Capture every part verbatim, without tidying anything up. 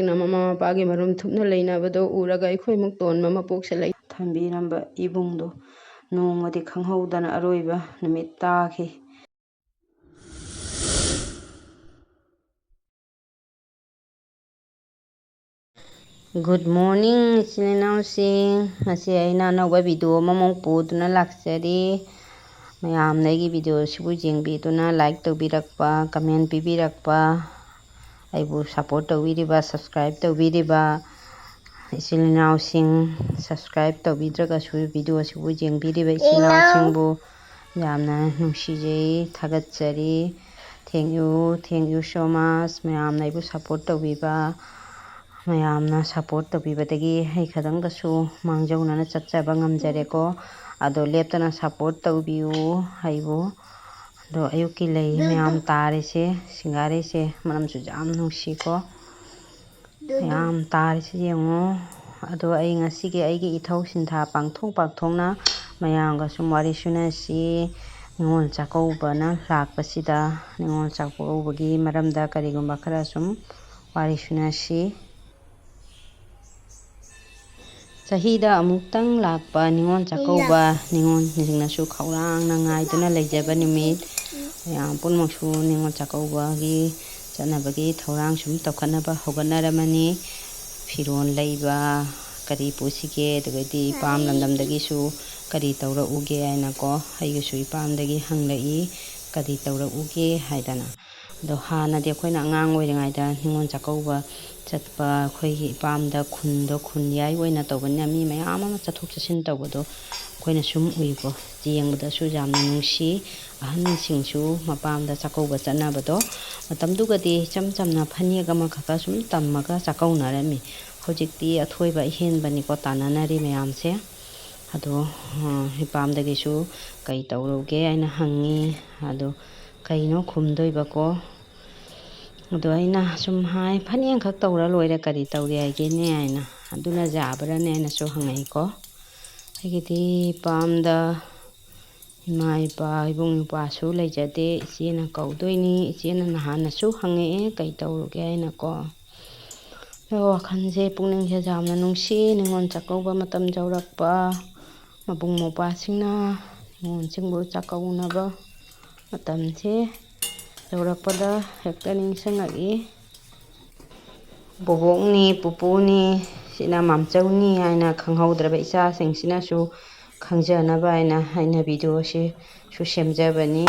ꯃꯃꯥ ꯃꯄꯥꯒꯤ ꯃꯔꯨꯝ ꯊꯨꯞꯅ ꯂꯩꯅꯕꯗꯣ ꯎꯔꯒ ꯑꯩꯈꯣꯏꯃꯨꯛ ꯇꯣꯟꯕ ꯑꯃ ꯄꯣꯛꯁꯤꯜꯂꯛꯏ꯫ ꯊꯝꯕꯤꯔꯝꯕ ꯏꯕꯨꯡꯗꯣ ꯅꯣꯡꯃꯗꯤ ꯈꯪꯍꯧꯗꯅ ꯑꯔꯣꯏꯕ ꯅꯨꯃꯤꯠ ꯇꯥꯈꯤ꯫ Good morning, ꯏꯆꯤꯜ ꯏꯅꯥꯎꯁꯤꯡ꯫ ꯉꯁꯤ ꯑꯩꯅ ꯑꯅꯧꯕ video ꯑꯃꯃꯨꯛ ꯄꯨꯗꯨꯅ ꯂꯥꯛꯆꯔꯤ꯫ ꯃꯌꯥꯝꯅ ꯑꯩꯒꯤ video ꯑꯁꯤꯕꯨ ꯌꯦꯡꯕꯤꯗꯨꯅ like ꯇꯧꯕꯤꯔꯛꯄ, comment ꯄꯤꯕꯤꯔꯛꯄ, ꯑꯩꯕꯨ support ꯇꯧꯕꯤꯔꯤꯕ, subscribe ꯇꯧꯕꯤꯔꯤꯕ ꯏꯆꯤꯜ ꯏꯅꯥꯎꯁꯤꯡ, subscribe ꯇꯧꯕꯤꯗ꯭ꯔꯒꯁꯨ video ꯑꯁꯤꯕꯨ ꯌꯦꯡꯕꯤꯔꯤꯕ ꯏꯆꯤꯜ ꯏꯅꯥꯎꯁꯤꯡꯕꯨ ꯌꯥꯝꯅ ꯅꯨꯡꯁꯤꯖꯩ, ꯊꯥꯒꯠꯆꯔꯤ꯫ Thank you, thank you so much꯫ ꯃꯌꯥꯝꯅ ꯑꯩꯕꯨ support ꯇꯧꯕꯤꯕ, ꯃꯌꯥꯝꯅ support ꯇꯧꯕꯤꯕꯗꯒꯤ ꯑꯩ ꯈꯤꯇꯪꯗꯁꯨ ꯃꯥꯡꯖꯧꯅꯅ ꯆꯠꯆꯕ ꯉꯝꯖꯔꯦꯀꯣ꯫ ꯑꯗꯣ ꯂꯦꯞꯇꯅ support ꯇꯧꯕꯤꯌꯨ ꯑꯩꯕꯨ꯫ ꯑꯗꯣ ꯑꯌꯨꯛꯀꯤ ꯂꯩ ꯃꯌꯥꯝ ꯇꯥꯔꯤꯁꯦ, ꯁꯤꯡꯒꯥꯔꯩꯁꯦ, ꯃꯅꯝꯁꯨ ꯌꯥꯝ ꯅꯨꯡꯁꯤꯀꯣ꯫ ꯃꯌꯥꯝ ꯇꯥꯔꯤꯁꯤ ꯌꯦꯡꯉꯣ꯫ ꯑꯗꯣ ꯑꯩ ꯉꯁꯤꯒꯤ ꯑꯩꯒꯤ ꯏꯊꯧ ꯁꯤꯟꯊꯥ ꯄꯥꯡꯊꯣꯛ ꯄꯥꯡꯊꯣꯛꯅ ꯃꯌꯥꯝꯒ ꯁꯨꯝ ꯋꯥꯔꯤ ꯁꯨꯅꯁꯤ꯫ ꯅꯤꯉꯣꯜ ꯆꯥꯛꯀꯧꯕꯅ ꯂꯥꯛꯄꯁꯤꯗ, ꯅꯤꯉꯣꯜ ꯆꯥꯛꯀꯧꯕꯒꯤ ꯃꯔꯝꯗ ꯀꯔꯤꯒꯨꯝꯕ ꯈꯔ ꯁꯨꯝ ꯋꯥꯔꯤ ꯁꯨꯅꯁꯤ꯫ ꯆꯍꯤꯗ ꯑꯃꯨꯛꯇꯪ ꯂꯥꯛꯄ ꯅꯤꯉꯣꯜ ꯆꯥꯛꯀꯧꯕ, ꯅꯤꯉꯣꯜꯁꯤꯡꯅꯁꯨ ꯈꯧꯔꯥꯡꯅ ꯉꯥꯏꯗꯨꯅ ꯂꯩꯖꯕ ꯅꯨꯃꯤꯠ꯫ ꯃꯌꯥꯝ ꯄꯨꯝꯅꯃꯛꯁꯨ ꯅꯤꯉꯣꯜ ꯆꯥꯛꯀꯧꯕꯒꯤ ꯆꯠꯅꯕꯒꯤ ꯊꯧꯔꯥꯡ ꯁꯨꯝ ꯇꯧꯈꯠꯅꯕ ꯍꯧꯒꯠꯅꯔꯝꯃꯅꯤ꯫ ꯐꯤꯔꯣꯜ ꯂꯩꯕ, ꯀꯔꯤ ꯄꯨꯁꯤꯒꯦ, ꯑꯗꯨꯒꯗꯤ ꯏꯄꯥꯝ ꯂꯝꯗꯝꯗꯒꯤꯁꯨ ꯀꯔꯤ ꯇꯧꯔꯛꯎꯒꯦ ꯍꯥꯏꯅꯀꯣ, ꯑꯩꯒꯤꯁꯨ ꯏꯄꯥꯝꯗꯒꯤ ꯍꯪꯂꯛꯏ, "ꯀꯔꯤ ꯇꯧꯔꯛꯎꯒꯦ?" ꯍꯥꯏꯗꯅ꯫ ꯑꯗꯣ ꯍꯥꯟꯅꯗꯤ ꯑꯩꯈꯣꯏꯅ ꯑꯉꯥꯡ ꯑꯣꯏꯔꯤꯉꯩꯗ ꯅꯤꯉꯣꯜ ꯆꯥꯛꯀꯧꯕ ꯆꯠꯄ, ꯑꯩꯈꯣꯏꯒꯤ ꯏꯄꯥꯝꯗ ꯈꯨꯟꯗꯣ ꯈꯨꯟꯌꯥꯏ ꯑꯣꯏꯅ ꯇꯧꯕꯅꯤꯅ ꯃꯤ ꯃꯌꯥꯝ ꯑꯃ ꯆꯠꯊꯣꯛ ꯆꯠꯁꯤꯟ ꯇꯧꯕꯗꯣ ꯑꯩꯈꯣꯏꯅ ꯁꯨꯝ ꯎꯏꯀꯣ꯫ ꯌꯦꯡꯕꯗꯁꯨ ꯌꯥꯝꯅ ꯅꯨꯡꯁꯤ꯫ ꯑꯍꯟꯁꯤꯡꯁꯨ ꯃꯄꯥꯝꯗ ꯆꯥꯛꯀꯧꯕ ꯆꯠꯅꯕꯗꯣ, ꯃꯇꯝꯗꯨꯒꯗꯤ ꯏꯆꯝ ꯆꯝꯅ ꯐꯅꯦꯛ ꯑꯃꯈꯛꯀ ꯁꯨꯝ ꯇꯝꯃꯒ ꯆꯥꯛꯀꯧꯅꯔꯝꯃꯤ꯫ ꯍꯧꯖꯤꯛꯇꯤ ꯑꯊꯣꯏꯕ ꯑꯍꯦꯟꯕꯅꯤꯀꯣ ꯇꯥꯟꯅꯅꯔꯤ ꯃꯌꯥꯝꯁꯦ꯫ ꯑꯗꯣ, ꯑ, ꯏꯄꯥꯝꯗꯒꯤꯁꯨ "ꯀꯩ ꯇꯧꯔꯨꯒꯦ?" ꯍꯥꯏꯅ ꯍꯪꯉꯤ꯫ ꯑꯗꯣ ꯀꯩꯅꯣ ꯈꯨꯝꯗꯣꯏꯕꯀꯣ? ꯑꯗꯣ ꯑꯩꯅ ꯁꯨꯝ ꯍꯥꯏ, "ꯐꯅꯦꯛ ꯑꯃꯈꯛ ꯇꯧꯔ ꯂꯣꯏꯔꯦ, ꯀꯔꯤ ꯇꯧꯒꯦ ꯍꯥꯏꯒꯦꯅꯦ?" ꯍꯥꯏꯅ꯫ "ꯑꯗꯨꯅ ꯌꯥꯕ꯭ꯔꯥꯅꯦ?" ꯍꯥꯏꯅꯁꯨ ꯍꯪꯉꯛꯏꯀꯣ꯫ ꯑꯩꯒꯤꯗꯤ ꯏꯄꯥꯝꯗ ꯏꯃꯥ ꯏꯄꯥ, ꯏꯕꯨꯡ ꯏꯄ꯭ꯋꯥꯁꯨ ꯂꯩꯖꯗꯦ꯫ ꯏꯆꯦꯅ ꯀꯧꯗꯣꯏꯅꯤ꯫ ꯏꯆꯦꯅ ꯅꯍꯥꯟꯅꯁꯨ ꯍꯪꯉꯛꯑꯦ, "ꯀꯩ ꯇꯧꯔꯨꯒꯦ?" ꯍꯥꯏꯅꯀꯣ꯫ ꯋꯥꯈꯜꯁꯦ, ꯄꯨꯛꯅꯤꯡꯁꯦ ꯌꯥꯝꯅ ꯅꯨꯡꯁꯤ꯫ ꯅꯤꯉꯣꯜ ꯆꯥꯛꯀꯧꯕ ꯃꯇꯝ ꯌꯧꯔꯛꯄ, ꯃꯕꯨꯡ ꯃꯧꯄ꯭ꯋꯥꯁꯤꯡꯅ ꯅꯤꯉꯣꯜꯁꯤꯡꯕꯨ ꯆꯥꯛꯀꯧꯅꯕ ꯃꯇꯝꯁꯦ ꯌꯧꯔꯛꯄꯗ ꯍꯦꯛꯇ ꯅꯤꯡꯁꯤꯡꯉꯛꯏ꯫ ꯕꯣꯕꯣꯛꯅꯤ, ꯄꯨꯄꯨꯅꯤ, ꯁꯤꯅ ꯃꯥꯝꯆꯧꯅꯤ ꯍꯥꯏꯅ ꯈꯪꯍꯧꯗ꯭ꯔꯕ ꯏꯆꯥꯁꯤꯡꯁꯤꯅꯁꯨ ꯈꯪꯖꯅꯕ ꯍꯥꯏꯅ ꯑꯩꯅ ꯚꯤꯗꯤꯑꯣꯁꯤꯁꯨ ꯁꯦꯝꯖꯕꯅꯤ꯫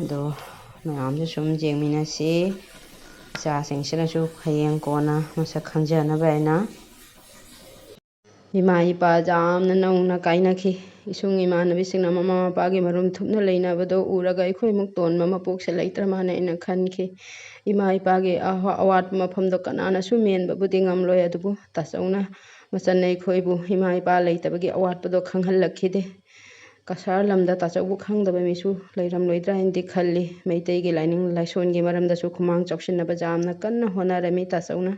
ꯑꯗꯣ ꯃꯌꯥꯝꯁꯨ ꯁꯨꯝ ꯌꯦꯡꯃꯤꯟꯅꯁꯤ꯫ ꯏꯆꯥꯁꯤꯡꯁꯤꯅꯁꯨ ꯍꯌꯦꯡ ꯀꯣꯟꯅ ꯃꯁꯛ ꯈꯪꯖꯅꯕ ꯍꯥꯏꯅ꯫ ꯏꯃꯥ ꯏꯄꯥ ꯌꯥꯝꯅ ꯅꯧꯅ ꯀꯥꯏꯅꯈꯤ꯫ ꯏꯁꯨꯡ ꯏꯃꯥꯟꯅꯕꯤꯁꯤꯡꯅ ꯃꯃꯥ ꯃꯄꯥꯒꯤ ꯃꯔꯨꯝ ꯊꯨꯞꯅ ꯂꯩꯅꯕꯗꯣ ꯎꯔꯒ ꯑꯩꯈꯣꯏꯃꯨꯛ ꯇꯣꯟꯕ ꯃꯄꯣꯛꯁꯦ ꯂꯩꯇ꯭ꯔ ꯃꯥꯜꯂꯦ ꯑꯩꯅ ꯈꯟꯈꯤ꯫ ꯏꯃꯥ ꯏꯄꯥꯒꯤ ꯑꯋꯥ-, ꯑꯋꯥꯠꯄ ꯃꯐꯝꯗꯣ ꯀꯅꯥꯅꯁꯨ ꯃꯦꯟꯕꯕꯨꯗꯤ ꯉꯝꯂꯣꯏ, ꯑꯗꯨꯕꯨ ꯇꯥꯆꯧꯅ ꯃꯆꯟ ꯑꯩꯈꯣꯏꯕꯨ ꯏꯃꯥ ꯏꯄꯥ ꯂꯩꯇꯕꯒꯤ ꯑꯋꯥꯠꯄꯗꯣ ꯈꯪꯍꯜꯂꯛꯈꯤꯗꯦ꯫ ꯀꯁꯥꯔ ꯂꯝꯗ ꯇꯥꯆꯧꯕꯨ ꯈꯪꯗꯕ ꯃꯤꯁꯨ ꯂꯩꯔꯝꯂꯣꯏꯗ꯭ꯔꯥ ꯍꯥꯏꯅꯗꯤ ꯈꯜꯂꯤ꯫ ꯃꯩꯇꯩꯒꯤ ꯂꯥꯏꯅꯤꯡ ꯂꯥꯏꯁꯣꯟꯒꯤ ꯃꯔꯝꯗꯁꯨ ꯈꯨꯃꯥꯡ ꯆꯥꯎꯁꯤꯟꯅꯕ ꯌꯥꯝꯅ ꯀꯟꯅ ꯍꯣꯠꯅꯔꯝꯃꯤ ꯇꯥꯆꯧꯅ꯫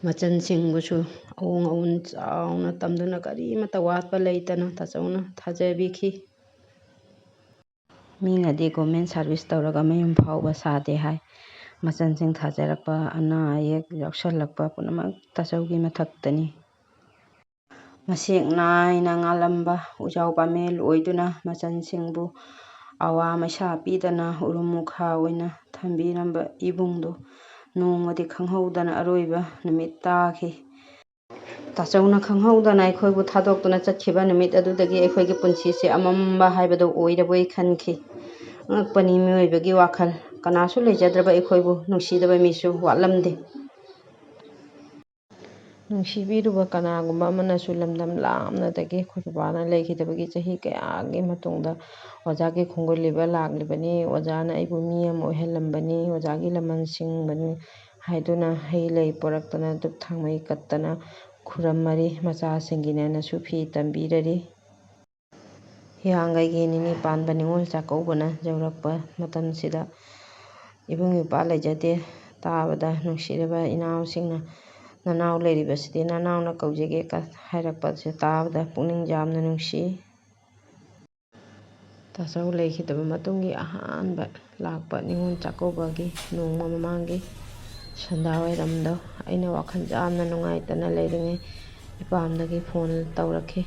ꯃꯆꯟꯁꯤꯡꯕꯨꯁꯨ ꯑꯋꯣꯡ ꯑꯋꯨꯟ ꯆꯥꯎꯅ ꯇꯝꯗꯨꯅ ꯀꯔꯤꯃꯠꯇ ꯋꯥꯠꯄ ꯂꯩꯇꯅ ꯇꯥꯆꯧꯅ ꯊꯥꯖꯕꯤꯈꯤ꯫ ꯃꯤꯅꯗꯤ government service ꯇꯧꯔꯒ ꯃꯌꯨꯝ ꯐꯥꯎꯕ ꯁꯥꯗꯦ ꯍꯥꯏ꯫ ꯃꯆꯟꯁꯤꯡ ꯊꯥꯖꯔꯛꯄ, ꯑꯅꯥ ꯑꯌꯦꯛ ꯌꯥꯎꯁꯜꯂꯛꯄ ꯄꯨꯝꯅꯃꯛ ꯇꯥꯆꯧꯒꯤ ꯃꯊꯛꯇꯅꯤ꯫ ꯃꯁꯦꯛ ꯅꯥꯏꯅ ꯉꯥꯜꯂꯝꯕ ꯎꯖꯥꯎ ꯄꯥꯃꯦꯜ ꯑꯣꯏꯗꯨꯅ ꯃꯆꯟꯁꯤꯡꯕꯨ ꯑꯋꯥ ꯃꯩꯁꯥ ꯄꯤꯗꯅ ꯎꯔꯨꯝ ꯃꯨꯈꯥ ꯑꯣꯏꯅ ꯊꯝꯕꯤꯔꯝꯕ ꯏꯕꯨꯡꯗꯨ ꯅꯣꯡꯃꯗꯤ ꯈꯪꯍꯧꯗꯅ ꯑꯔꯣꯏꯕ ꯅꯨꯃꯤꯠ ꯇꯥꯈꯤ꯫ ꯇꯥꯆꯧꯅ ꯈꯪꯍꯧꯗꯅ ꯑꯩꯈꯣꯏꯕꯨ ꯊꯥꯗꯣꯛꯇꯨꯅ ꯆꯠꯈꯤꯕ ꯅꯨꯃꯤꯠ ꯑꯗꯨꯗꯒꯤ ꯑꯩꯈꯣꯏꯒꯤ ꯄꯨꯟꯁꯤꯁꯦ ꯑꯃꯝꯕ ꯍꯥꯏꯕꯗꯨ ꯑꯣꯏꯔꯕꯣꯏ ꯈꯟꯈꯤ꯫ ꯑꯉꯛꯄꯅꯤ ꯃꯤꯑꯣꯏꯕꯒꯤ ꯋꯥꯈꯜ꯫ ꯀꯅꯥꯁꯨ ꯂꯩꯖꯗ꯭ꯔꯕ ꯑꯩꯈꯣꯏꯕꯨ ꯅꯨꯡꯁꯤꯗꯕ ꯃꯤꯁꯨ ꯋꯥꯠꯂꯝꯗꯦ꯫ ꯅꯨꯡꯁꯤꯕꯤꯔꯨꯕ ꯀꯅꯥꯒꯨꯝꯕ ꯑꯃꯅꯁꯨ ꯂꯝꯗꯝ ꯂꯥꯞꯅꯗꯒꯤ ꯑꯩꯈꯣꯏ ꯕꯕꯥꯅ ꯂꯩꯈꯤꯗꯕꯒꯤ ꯆꯍꯤ ꯀꯌꯥꯒꯤ ꯃꯇꯨꯡꯗ ꯑꯣꯖꯥꯒꯤ ꯈꯣꯡꯒꯨꯜ ꯂꯤꯕ ꯂꯥꯛꯂꯤꯕꯅꯤ꯫ ꯑꯣꯖꯥꯅ ꯑꯩꯕꯨ ꯃꯤ ꯑꯃ ꯑꯣꯏꯍꯜꯂꯝꯕꯅꯤ, ꯑꯣꯖꯥꯒꯤ ꯂꯃꯟ ꯁꯤꯡꯕꯅꯤ ꯍꯥꯏꯗꯨꯅ ꯍꯩ ꯂꯩ ꯄꯣꯔꯛꯇꯅ, ꯙꯨꯞ ꯊꯥꯡꯃꯩ ꯀꯠꯇꯅ ꯈꯨꯔꯝꯃꯔꯤ꯫ ꯃꯆꯥꯁꯤꯡꯒꯤꯅꯦꯅꯁꯨ ꯐꯤ ꯇꯝꯕꯤꯔꯔꯤ꯫ ꯍꯤꯌꯥꯡꯒꯩꯒꯤ ꯅꯤꯅꯤ ꯄꯥꯟꯕ ꯅꯤꯉꯣꯜ ꯆꯥꯛꯀꯧꯕꯅ ꯌꯧꯔꯛꯄ ꯃꯇꯝꯁꯤꯗ ꯏꯕꯨꯡ ꯏꯄ꯭ꯋꯥ ꯂꯩꯖꯗꯦ꯫ ꯇꯥꯕꯗ ꯅꯨꯡꯁꯤꯔꯕ ꯏꯅꯥꯎꯁꯤꯡꯅ "ꯅꯅꯥꯎ ꯂꯩꯔꯤꯕꯁꯤꯗꯤ ꯅꯅꯥꯎꯅ ꯀꯧꯖꯒꯦ" ꯀ ꯍꯥꯏꯔꯛꯄꯁꯦ ꯇꯥꯕꯗ ꯄꯨꯛꯅꯤꯡ ꯌꯥꯝꯅ ꯅꯨꯡꯁꯤ꯫ ꯇꯥꯆꯧ ꯂꯩꯈꯤꯗꯕ ꯃꯇꯨꯡꯒꯤ ꯑꯍꯥꯟꯕ ꯂꯥꯛꯄ ꯅꯤꯉꯣꯜ ꯆꯥꯛꯀꯧꯕꯒꯤ ꯅꯣꯡꯃ ꯃꯃꯥꯡꯒꯤ ꯁꯟꯗꯥ ꯋꯥꯏꯔꯝꯗꯣ ꯑꯩꯅ ꯋꯥꯈꯜ ꯌꯥꯝꯅ ꯅꯨꯡꯉꯥꯏꯇꯅ ꯂꯩꯔꯤꯉꯩ ꯏꯄꯥꯝꯗꯒꯤ ꯐꯣꯟ ꯇꯧꯔꯛꯈꯤ꯫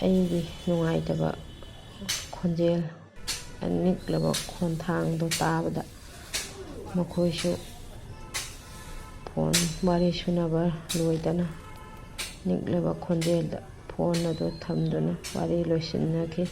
ꯑꯩꯒꯤ ꯅꯨꯡꯉꯥꯏꯇꯕ ꯈꯣꯟꯖꯦꯜ, ꯅꯤꯛꯂꯕ ꯈꯣꯟꯊꯥꯡꯗꯣ ꯇꯥꯕꯗ ꯃꯈꯣꯏꯁꯨ ꯐꯣꯟ ꯋꯥꯔꯤ ꯁꯨꯅꯕ ꯂꯣꯏꯗꯅ ꯅꯤꯛꯂꯕ ꯈꯣꯟꯖꯦꯜꯗ ꯐꯣꯟ ꯑꯗꯨ ꯊꯝꯗꯨꯅ ꯋꯥꯔꯤ ꯂꯣꯏꯁꯤꯟꯅꯈꯤ꯫